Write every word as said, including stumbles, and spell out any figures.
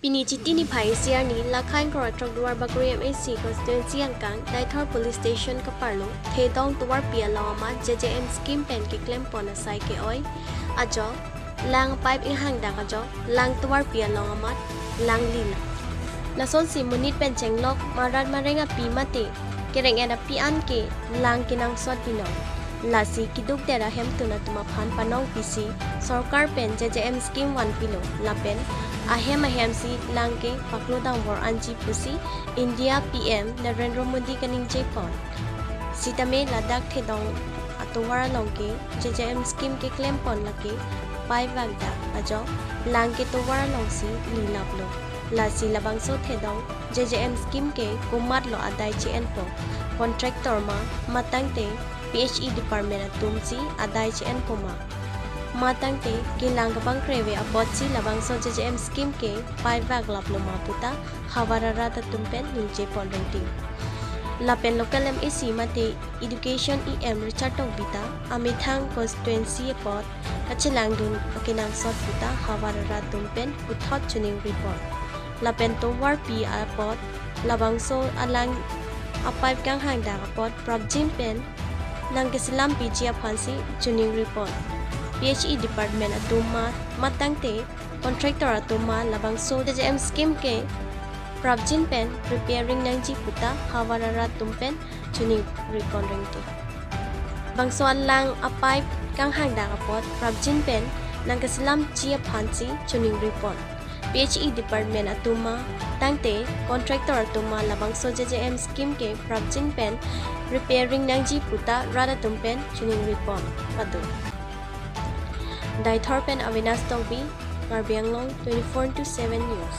Pini Chiti niphai isi arni, Lakhain Kro Atrok Duarbagori M A C constituency angkang Deithor Police Station kaparlo thedong tovarpi along amat J J M scheme pen keklempon asai ke-oi ajok, lang pipe inghangdak ajok, lang tovarpi along amat lang lilap. Lasonsi monit pen chenglok, marat mareng api mate kereng-et api an ke lang kenangsot binong. Lasi keduk det ahemtun atum aphan panong pisi sorkar pen J J M scheme vanpilo, lapen ahem ahemsi lang ke paklo dambor anji pusi India P M Narendra Modi kaningjepon. Sitame ladak thedong atovar along ke J J M scheme keklempon lake pipe vakdak ajok, lang ke tovar alongsi lilaplo. Lasi labangso thedong J J M scheme ke komatlo adai che-enpo, contractor ma, matangte P H E department atumsi adai che-enpo ma, matangte kelang kabang kreve apotsi labangso J J M scheme ke pipe vaklaplo ma puta havar arat atum pen ningjepon ringting. Lapen local M A C mate Education E M Richard Tokbi ta amethang constituency apot kachelangdun akenangsot puta havar arat atum pen puthot chiningripon. Lapen tovarpi apot labangso alang apipe kanghangdak apot prapjin pen nangkeselam piji aphansi chiningripon. P H E department atum ma, matangte contractor atum ma labangso J J M scheme ke prapjin pen repairing nangji puta havar arat atum pen chiningripon ringting. Bangso alang apipe kanghangdak apot prapjin pen nangkeselamji aphansi chiningripon. P H E department atum ma, tangte contractor atum ma labangso J J M scheme ke prapjin pen repairing nangji puta rat atum pen chiningripon pado. Deithor pen Avinash Tokbi, Karbi Anglong twenty-four into seven News.